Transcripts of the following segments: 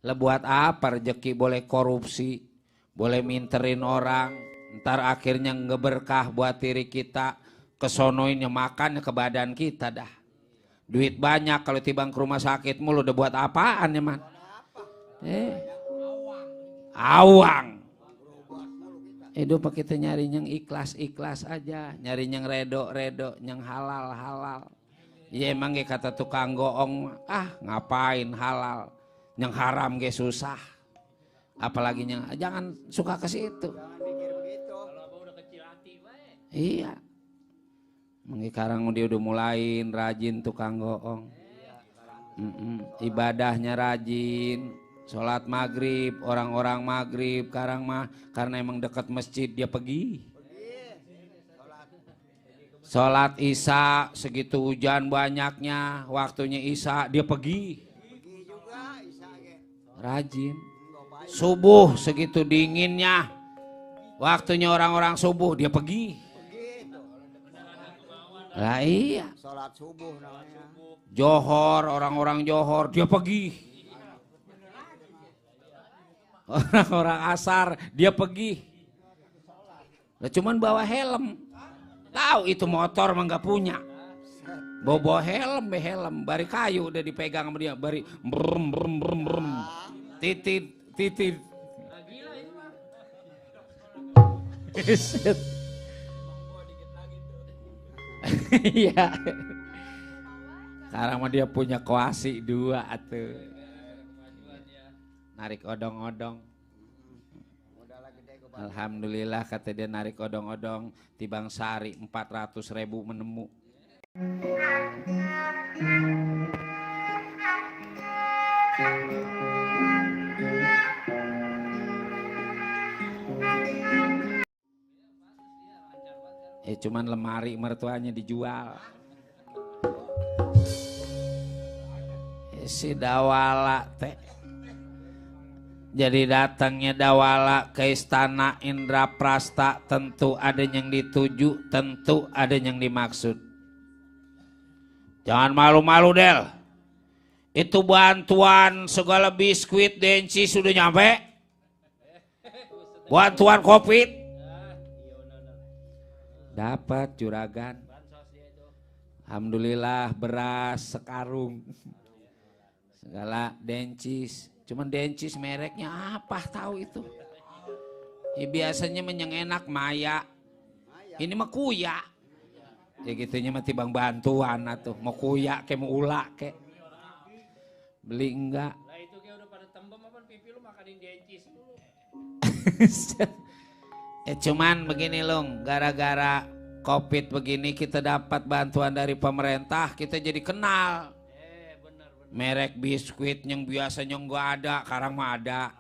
Lah buat apa rezeki boleh korupsi, boleh minterin orang, ntar akhirnya ngeberkah buat diri kita, kesonoinnya makannya ke badan kita dah. Duit banyak kalau tibang ke rumah sakit mulu udah buat apaan ya man? Awang. Hidup kita nyari yang ikhlas-ikhlas aja, nyari yang redo-redo, yang halal-halal. Ya emang kata tukang goong, ngapain halal, yang haram ge susah. Apalagi yang jangan suka ke situ. Iya. Sekarang dia udah mulain rajin tukang goong. Ibadahnya rajin, sholat maghrib, orang-orang maghrib. Sekarang mah karena emang dekat masjid dia pergi. Sholat isya segitu hujan banyaknya, waktunya isya dia pergi. Rajin. Subuh segitu dinginnya, waktunya orang-orang subuh dia pergi. Lah iya. Sholat subuh namanya. Johor, orang-orang Johor dia pergi. Orang-orang asar dia pergi. Lah cuman bawa helm. Tahu itu motor mah nggak punya. Bawa helm, bari kayu udah dipegang sama dia, bari brum brum brum brum. Titit. Iya. Sekarang mah dia punya koasi 2 atuh. Narik odong-odong. Alhamdulillah kata dia narik odong-odong tibang sehari 400.000 menemu. Cuman lemari mertuanya dijual. Si Dawala teh. Jadi datangnya Dawala ke istana Indraprasta tentu ada yang dituju, tentu ada yang dimaksud. Jangan malu-malu Del. Itu bantuan segala biskuit denci sudah nyampe. Bantuan Covid. Dapat juragan. Alhamdulillah beras sekarung. Segala dencis. Cuman dencis mereknya apa tahu itu. Ya, biasanya yang enak Maya. Ini mah Kuya. Ya gitunya mah tibang bantuan atuh. Mau Kuya ke mau ula ke. Beli enggak. Lah itu kayak udah pada tembem apa pipi lu makanin dencis dulu. Cuman begini Lung, gara-gara Covid begini kita dapat bantuan dari pemerintah, kita jadi kenal. Bener. Merek biskuit yang biasanya nggak ada, sekarang mah ada.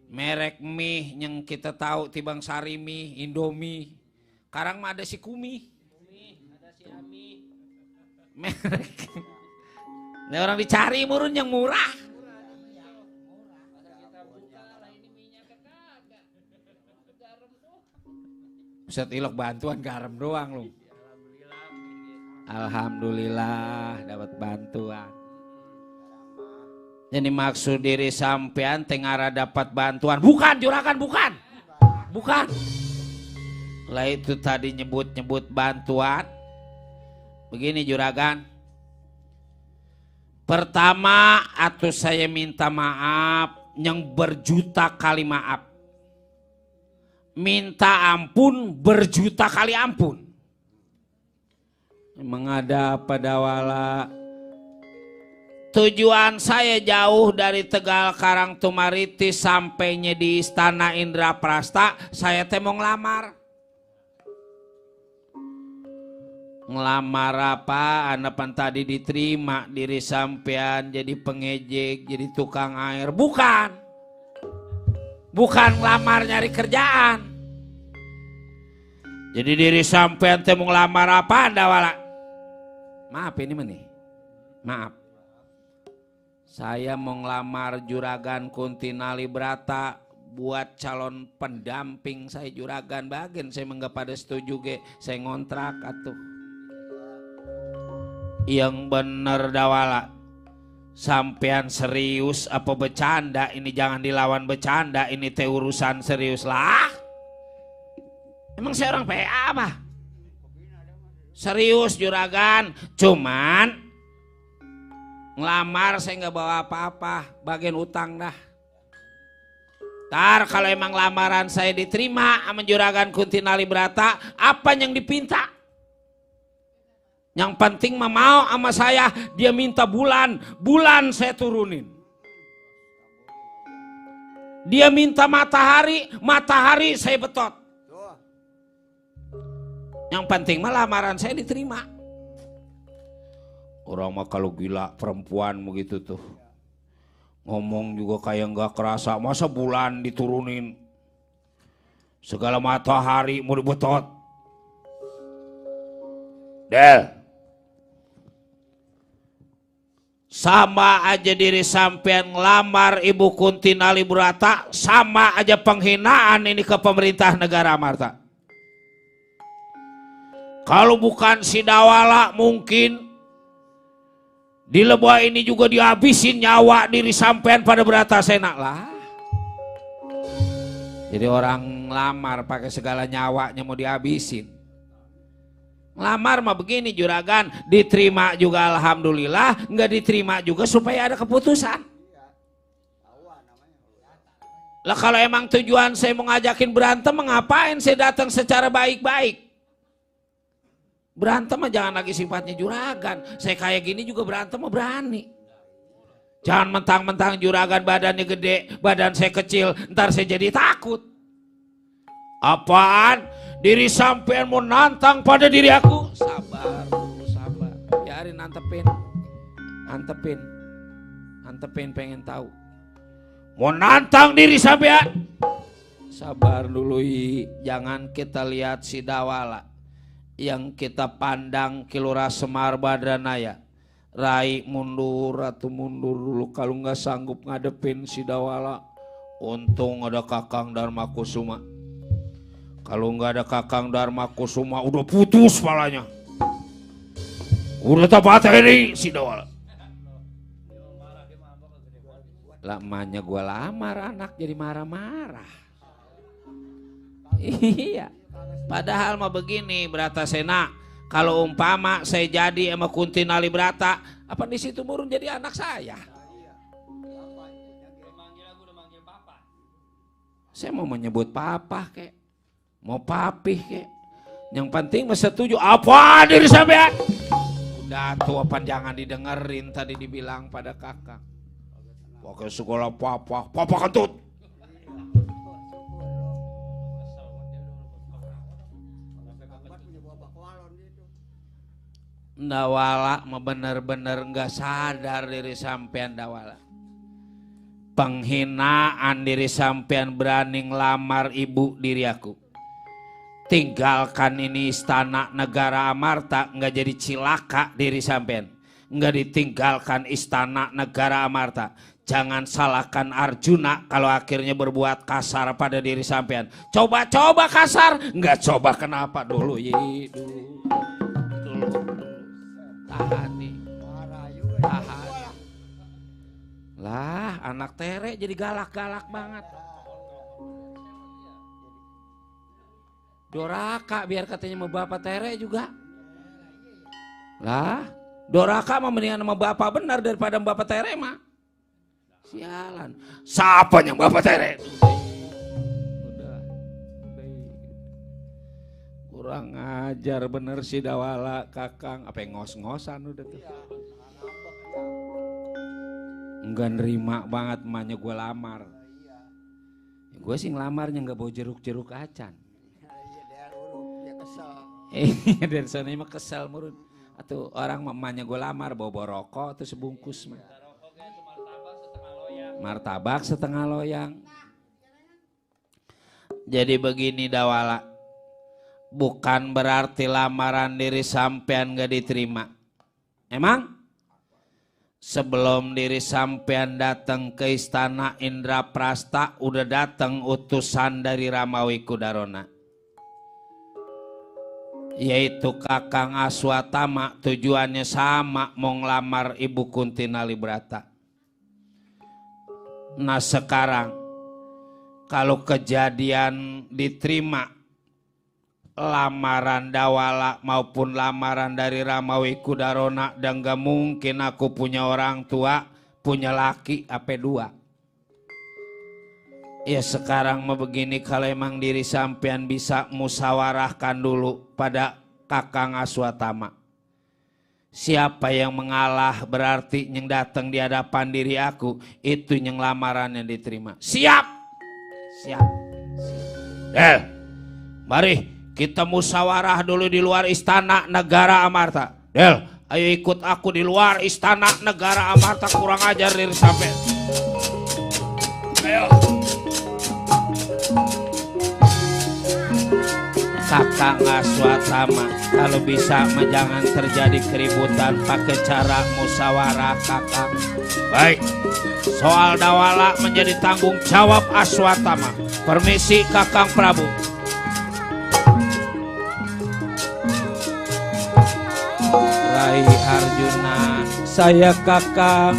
Merek mie yang kita tahu tibang sari mie, Indomie, sekarang mah ada si Kumi. Ada si Ami. Merek. Nah, orang dicari murun yang murah. Set ilok bantuan garam doang lu. Alhamdulillah dapat bantuan. Jadi maksud diri sampean tengara dapat bantuan. Bukan juragan, bukan. Lah itu tadi nyebut bantuan. Begini juragan. Pertama atuh saya minta maaf yang berjuta kali maaf. Minta ampun berjuta kali ampun. Emang ada apa Dawala? Tujuan saya jauh dari Tegal Karangtumaritis sampainya di Istana Indraprasta. Saya teh mau ngelamar. Ngelamar apa? Anapan tadi diterima diri sampean jadi pengejek, jadi tukang air. Bukan ngelamar nyari kerjaan. Jadi diri sampean teh mau ngelamar apa Dawala? Maaf ini mah nih. Maaf. Saya mau ngelamar Juragan Kuntinali Brata buat calon pendamping saya Juragan bagian. Saya enggak pada setuju ge, saya ngontrak atuh. Yang bener Dawala. Sampean serius apa bercanda? Ini jangan dilawan bercanda, ini teh urusan serius lah. Emang saya orang PA apa? Serius juragan, cuman ngelamar saya nggak bawa apa-apa, bagian utang dah. Ntar kalau emang lamaran saya diterima sama juragan Kuntinali Brata, apa yang dipinta? Yang penting mah mau sama saya, dia minta bulan saya turunin. Dia minta matahari saya betot. Yang penting mah lamaran saya diterima. Orang mah kalau gila perempuan begitu tuh. Ngomong juga kayak nggak kerasa, masa bulan diturunin. Segala matahari mau dibetot. Del. Sama aja diri sampean ngelamar Ibu Kuntinali Brata, sama aja penghinaan ini ke pemerintah negara Amarta. Kalau bukan si Dawala mungkin di Lebah ini juga dihabisin nyawa diri sampean pada Bratasena lah. Jadi orang ngelamar pakai segala nyawanya mau dihabisin. Ngelamar mah begini juragan, diterima juga alhamdulillah, nggak diterima juga supaya ada keputusan. Lah kalau emang tujuan saya mau ngajakin berantem, ngapain saya datang secara baik-baik? Berantem mah jangan lagi sifatnya juragan. Saya kayak gini juga berantem mah berani. Jangan mentang-mentang juragan badannya gede, badan saya kecil, ntar saya jadi takut. Apaan? Diri sampean mau nantang pada diri aku? Sabar, sabar. Biarin antepin pengen tahu. Mau nantang diri sampean? Sabar dulu, jangan kita lihat si Dawala. Yang kita pandang Kilura Semar Badranaya, Rai mundur atau mundur dulu kalau nggak sanggup ngadepin si Dawala. Untung ada Kakang Dharma Kusuma. Kalau nggak ada Kakang Dharma Kusuma udah putus palanya, udah tabat ini si Dawala. Lamanya gue lamar anak jadi marah-marah. Iya. Padahal mah begini Bratasena, kalau umpama saya jadi sama Kuntinali Brata, apa di situ murun jadi anak saya? Saya mau menyebut papa kek, mau papih kek. Yang penting mah setuju. Apa diri sampean? Udah tua jangan didengerin tadi dibilang pada kakak. Pakai sekolah papa kentut. Dawala mah bener-bener nggak sadar diri sampean Dawala. Penghinaan diri sampean berani ngelamar ibu diri aku. Tinggalkan ini istana negara Amarta, nggak jadi cilaka diri sampean. Nggak ditinggalkan istana negara Amarta. Jangan salahkan Arjuna kalau akhirnya berbuat kasar pada diri sampean. Coba-coba kasar, nggak coba kenapa dulu dulu. Tahan nih, tahan. Lah anak Tere jadi galak-galak banget. Doraka biar katanya sama bapak Tere juga. Lah Doraka mah mendingan sama bapak benar daripada sama bapak Tere mah. Sialan. Siapa yang bapak Tere? Udah. Kurang ajar bener si Dawala Kakang. Apa yang ngos-ngosan udah tuh. Enggak nerima banget emaknya gue lamar. Gue sih ngelamarnya nggak bawa jeruk-jeruk acan. Dari sana mah kesel murun. Atau orang emaknya gue lamar bawa rokok atau sebungkus mah. Martabak setengah loyang. Jadi begini Dawala. Bukan berarti lamaran diri sampean gak diterima. Emang? Sebelum diri sampean datang ke istana Indraprasta, udah datang utusan dari Ramawi Kudarona. yaitu Kakang Aswatama tujuannya sama, mau ngelamar Ibu Kunti Nalibrata. Nah sekarang kalau kejadian diterima lamaran Dawala maupun lamaran dari Ramawi Kudarona, dan gak mungkin aku punya orang tua, punya laki apa dua. Ya sekarang mau begini, kalau emang diri sampean bisa musawarahkan dulu pada Kakang Aswatama. Siapa yang mengalah berarti yang datang di hadapan diri aku itu yang lamaran yang diterima. Siap. Siap. Del, mari kita musyawarah dulu di luar istana negara Amarta. Del, ayo ikut aku di luar istana negara Amarta, kurang ajar diri sampai. Ayo. Kakang Aswatama, kalau bisa jangan terjadi keributan, pakai cara musyawarah Kakang. Baik, soal Dawala menjadi tanggung jawab Aswatama. Permisi Kakang Prabu. Rai Arjuna, saya Kakang.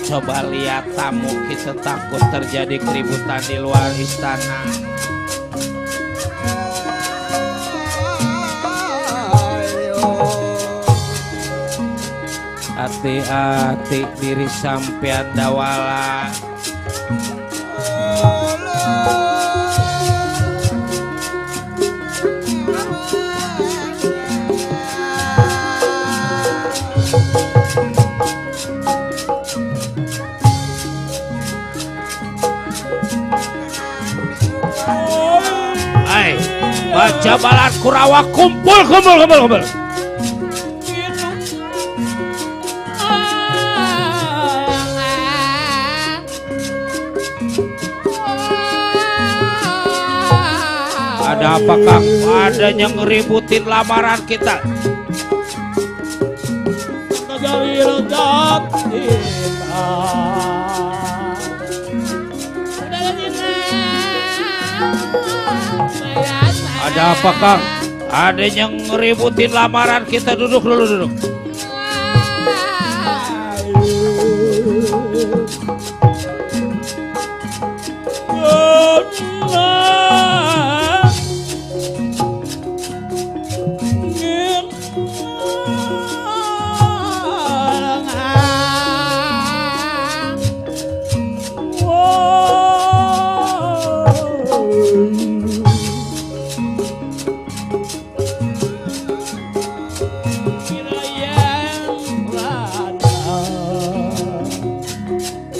Coba lihat tamu, kita takut terjadi keributan di luar istana. Hati-hati diri sampean Dawala. Hai, baca balan Kurawa, kumpul. Ada apa Kang? Ada yang ngeributin lamaran kita. Ada apa Kang? Ada yang ngeributin lamaran kita. Duduk dulu.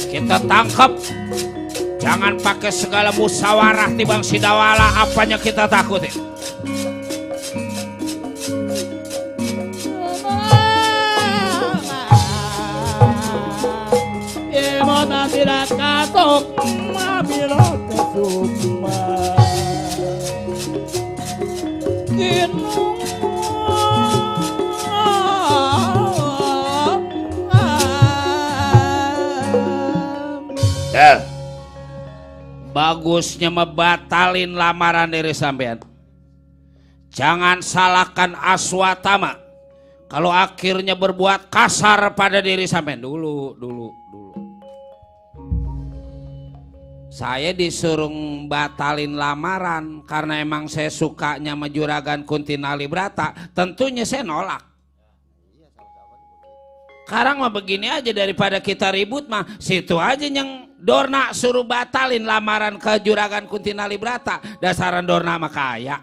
Kita tangkap, jangan pakai segala musyawarah tibang si Dawala, apanya kita takutin. Bagusnya membatalin lamaran diri sampean. Jangan salahkan Aswatama kalau akhirnya berbuat kasar pada diri sampean. Dulu. Saya disuruh batalin lamaran karena emang saya sukanya sama Juragan Kunti Nalibrata. Tentunya saya nolak. Sekarang mah begini aja, daripada kita ribut mah situ aja yang Dorna suruh batalin lamaran ke Juragan Kunti Nalibrata. Dasaran Dorna mah kaya.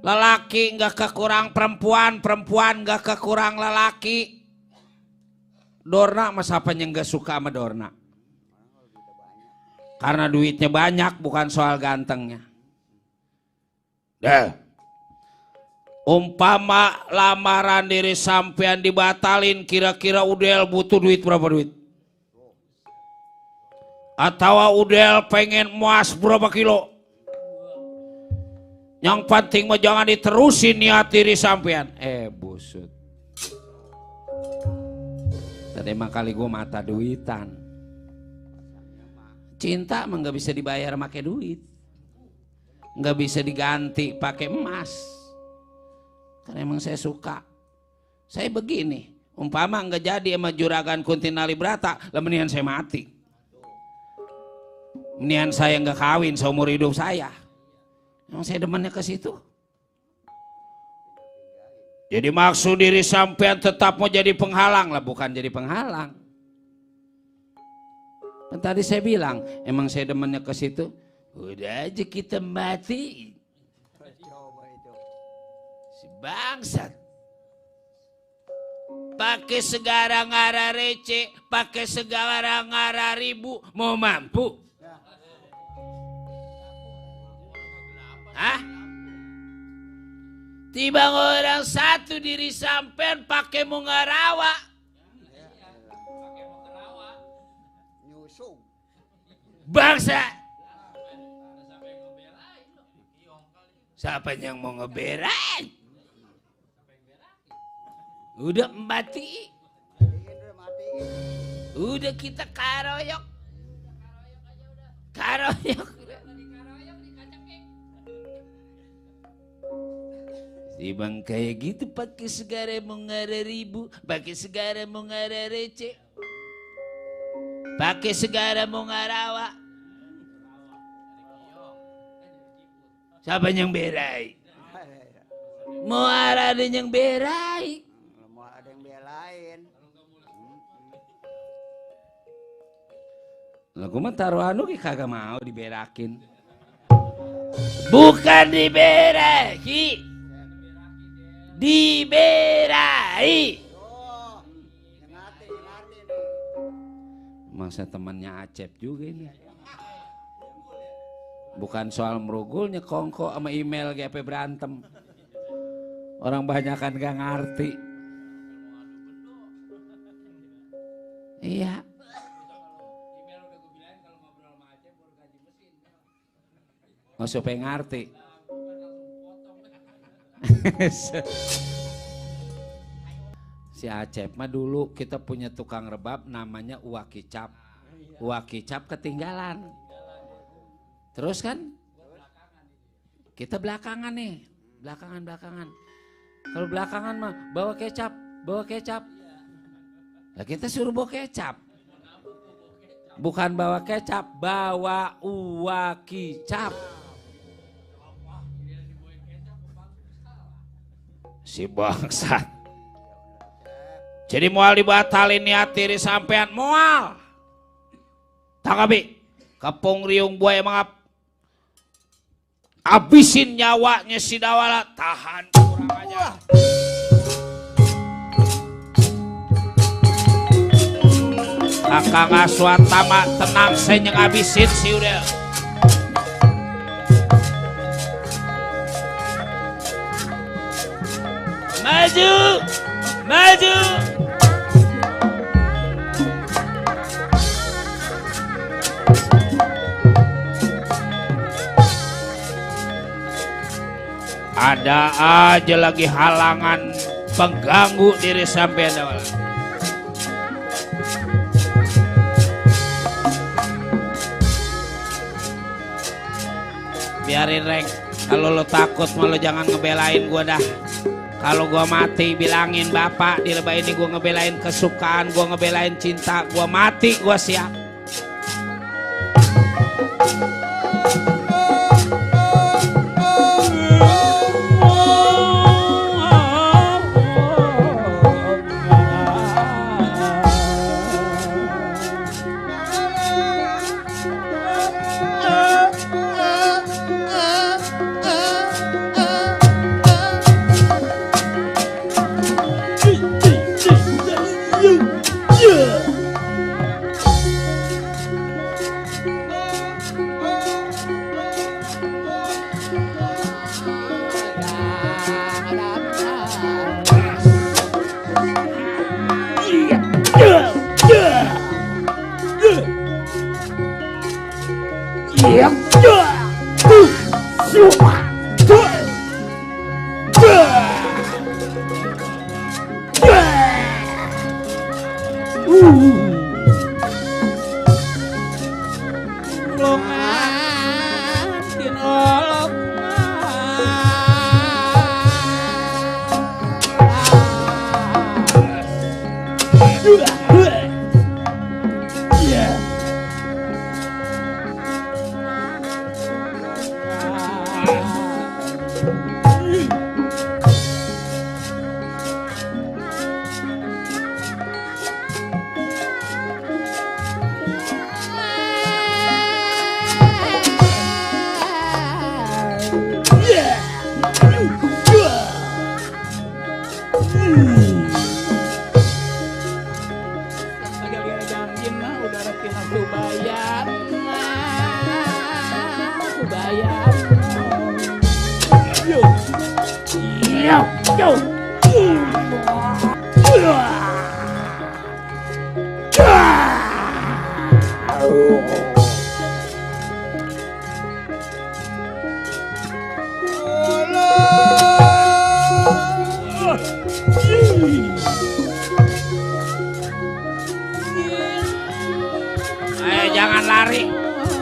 Lelaki nggak kekurang perempuan, perempuan nggak kekurang lelaki. Dorna mah siapa yang nggak suka sama Dorna? Karena duitnya banyak, bukan soal gantengnya. Umpama lamaran diri sampean dibatalin, kira-kira Udel butuh duit berapa duit? Atau Udel pengen emas berapa kilo? Yang penting mah jangan diterusin niat diri sampean. Busut. Tadi emang kali gue mata duitan. Cinta emang gak bisa dibayar pakai duit. nggak bisa diganti pakai emas. Karena emang saya suka. Saya begini, umpama nggak jadi sama Juragan Kuntinali Brata, lah mendingan saya mati. Mendingan saya nggak kawin seumur hidup saya. Emang saya demennya ke situ. Jadi maksud diri sampean tetap mau jadi penghalang lah, bukan jadi penghalang. Dan tadi saya bilang, emang saya demennya ke situ. Udah aja kita mati. Si bangsat. Pakai segala ngara receh, pakai segala ngara ribu, mau mampu? Hah? Tiba orang satu diri sampean pakai mengarawa. Bangsa. Siapa yang mau ngebelain? Udah mati. Udah kita karoyok. Karoyok. Bang kayak gitu pakai segala mau ngara ribu, pakai segala mau ngara receh, pakai segala mau ngarawa. Siapa yang berai? Mau ada yang berai? Mau ada yang belain. Lagu mah taruh anu kagak mau diberakin. Bukan diberaki. Diberai. Oh, ngati nih. Masa temannya Acep juga ini. Bukan soal merugulnya kongko sama email GP berantem. Orang banyak kan gak ngerti. Iya. Nggak supaya ngerti. Si Acep mah dulu kita punya tukang rebab namanya Uwa Kicap. Uwa Kicap ketinggalan. Terus kan kita belakangan nih, belakangan. Kalau belakangan mah bawa kecap. Nah kita suruh bawa kecap. Bukan bawa kecap, bawa Uwa Kicap. Si bangsat. Jadi mual dibatalin niat diri sampean mual. Tanggapi. Kepung riung buaya mangap. Abisin nyawanya si Dawala. Tahan kurang aja. Akang Aswatama tenang saya yang abisin si udah. Maju. Ada aja lagi halangan pengganggu diri sampean Dawala. Biarin Reng, kalau lo takut malu jangan ngebelain gua dah. Kalau gua mati bilangin bapak di lebah ini gua ngebelain kesukaan, gua ngebelain cinta, gua mati gua siap. ibaratkan aku bayar. Aku bayar. Yo. Yo. Yo. Jangan lari,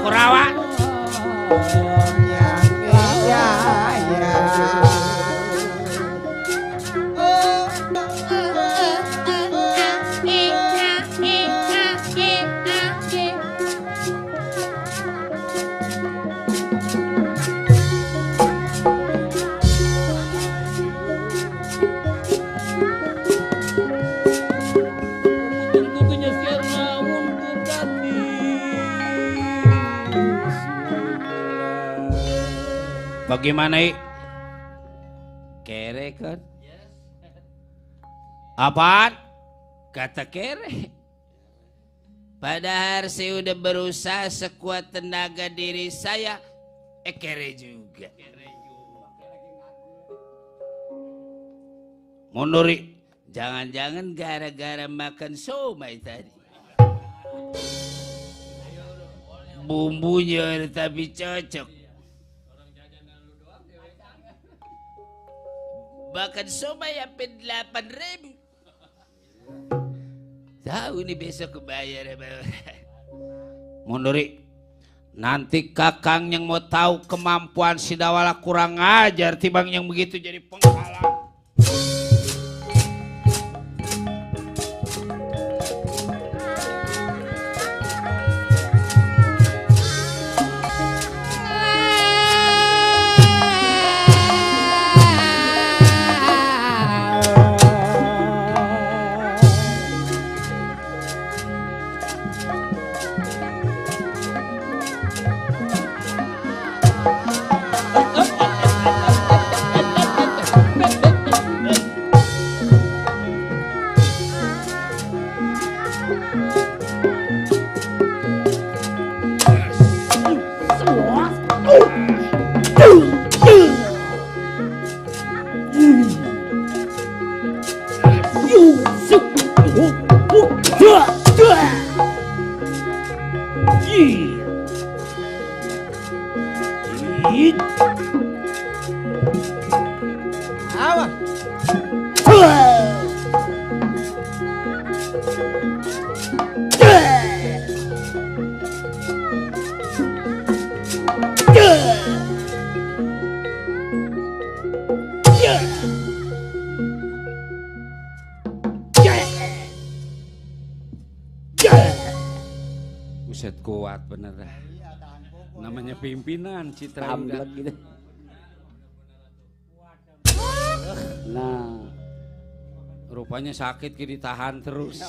Kurawa. Bagaimana kere kan? Apaan? Kata kere. Padahal saya udah berusaha sekuat tenaga diri saya, kere juga. Munuri, jangan-jangan gara-gara makan somai tadi. Bumbunya tapi cocok. Makan somai sampai 8.000. Tahu nih besok kebayar. Munuri, nanti kakang yang mau tahu kemampuan si Dawala kurang ajar timbang yang begitu jadi penghalang. Buset kuat bener dah. Namanya pimpinan Citra Indah. Gitu. Nah, rupanya sakit kiri tahan terus.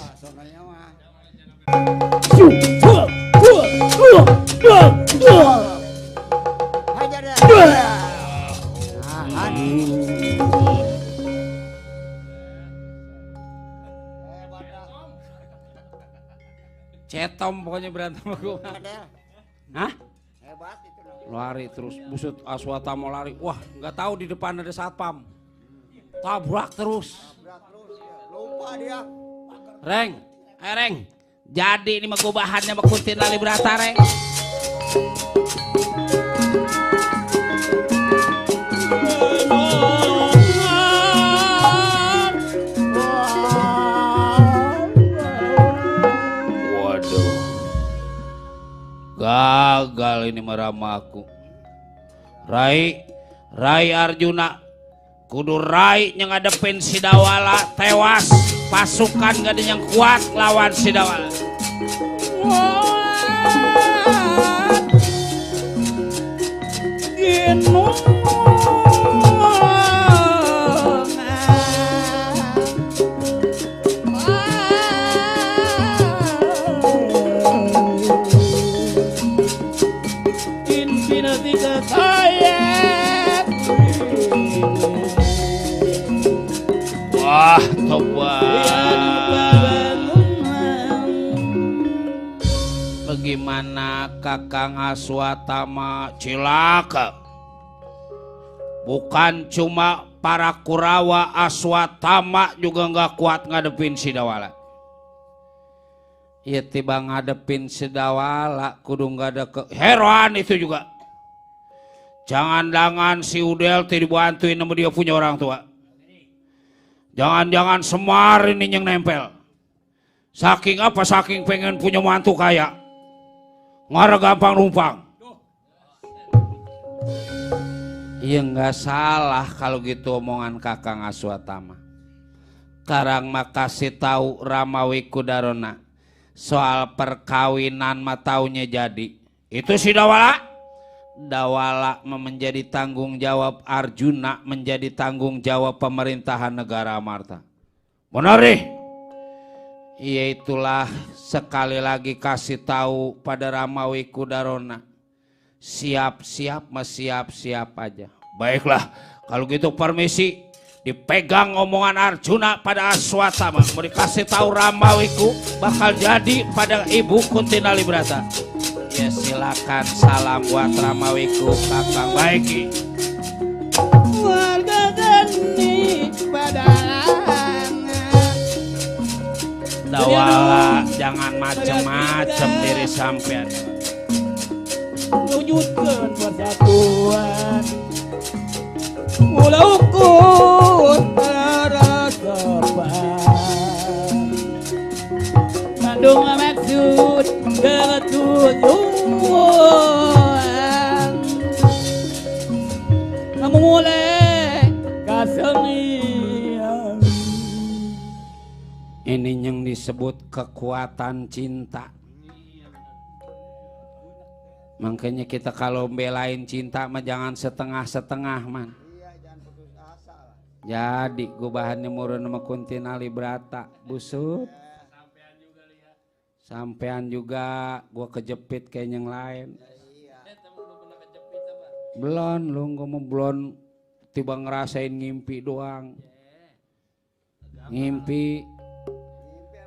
Cetom pokoknya berantem sama gue. Hah? Hebat itu. Lari terus, buset Aswata mau lari. Wah, nggak tahu di depan ada satpam. Tabrak terus. Lupa dia. Reng, Reng. Jadi ini mah gue bahannya sama Kuntin Lali Berata, Reng. Gagal ini meramaku. Rai Arjuna kudu Rai yang ngadepin si Dawala tewas. Pasukan gak ada yang kuat lawan si Dawala. Wah, tobat. Gimana Kakang Aswatama cilaka? Bukan cuma para Kurawa, Aswatama juga nggak kuat ngadepin si Dawala. Ya tiba ngadepin si Dawala kudu nggak ada heran itu juga. Jangan-jangan si Udel dibantuin sama dia punya orang tua. Jangan-jangan Semar ini yang nempel. Saking apa? Saking pengen punya mantu kaya. Ngara gampang numpang. Iya nggak salah kalau gitu omongan Kakang Aswatama. Karang makasih tahu Ramawi Kudarona soal perkawinan mah taunya jadi. Itu si Dawala. Dawala menjadi tanggung jawab Arjuna, menjadi tanggung jawab pemerintahan negara Amarta. Benar deh. Iya itulah sekali lagi kasih tahu pada Ramawi Kudarona. Siap-siap mas siap-siap aja. Baiklah kalau gitu permisi dipegang omongan Arjuna pada Aswatama. Mau dikasih tahu Ramawiku bakal jadi pada Ibu Kuntinali Brata. Ya silakan salam buat Ramawiku Kakang Baiki. Warga geni padangan. Dawala jangan macem-macem diri sampean. Wujudkan persatuan. Mula ukur terdepan. Mandung maksud ketujuan. Kamu mulai kesenian. Ini yang disebut kekuatan cinta. Makanya kita kalau belain cinta mah jangan setengah-setengah man. Jadi gue bahannya murun sama Kuntinali Brata busut. Sampean juga gue kejepit kayak yang lain. Belum lu gue mau belum tiba ngerasain ngimpi doang.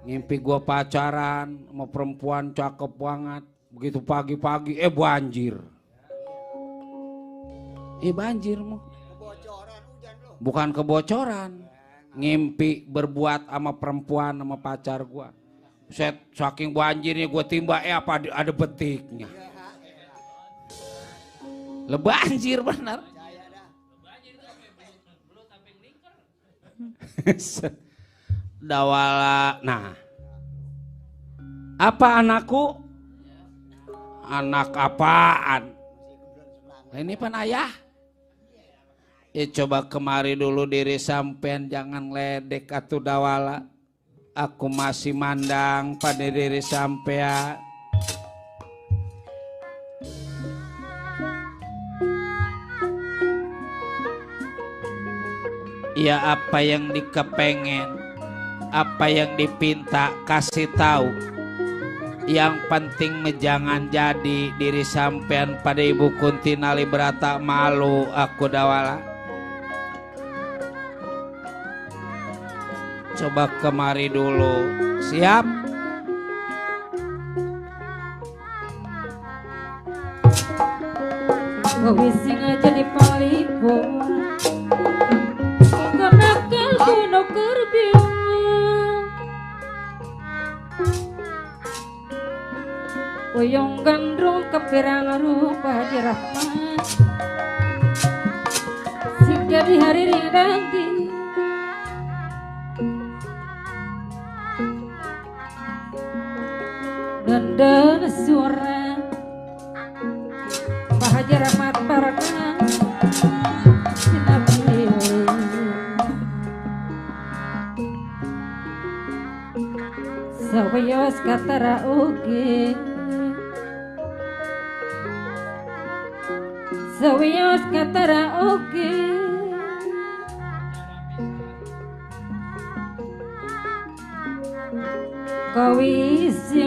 Ngimpi gue pacaran sama perempuan cakep banget. Begitu pagi-pagi banjir. Banjir mau. Bukan kebocoran. Ngimpi berbuat sama perempuan sama pacar gua. Set saking banjirnya gua timba apa ada betiknya. Banjir benar. Dawala. Nah. Apa anakku? Anak apaan? Ini pan ayah. Coba kemari dulu diri sampean jangan ledek atuh Dawala. Aku masih mandang pada diri sampean. Ya apa yang dikepengen, apa yang dipinta kasih tahu. Yang penting jangan jadi diri sampean pada Ibu Kuntinali Brata malu aku Dawala. Coba kemari dulu. Siap? Wising aja di palipo karena kalbu no kerbiu Uyong gandrung kepirang rupa di rahmat sehingga di hari rindangi dan suara Haji Rahmat Barakah Sawayos katara ugi Sawayos katara ugi Kawisi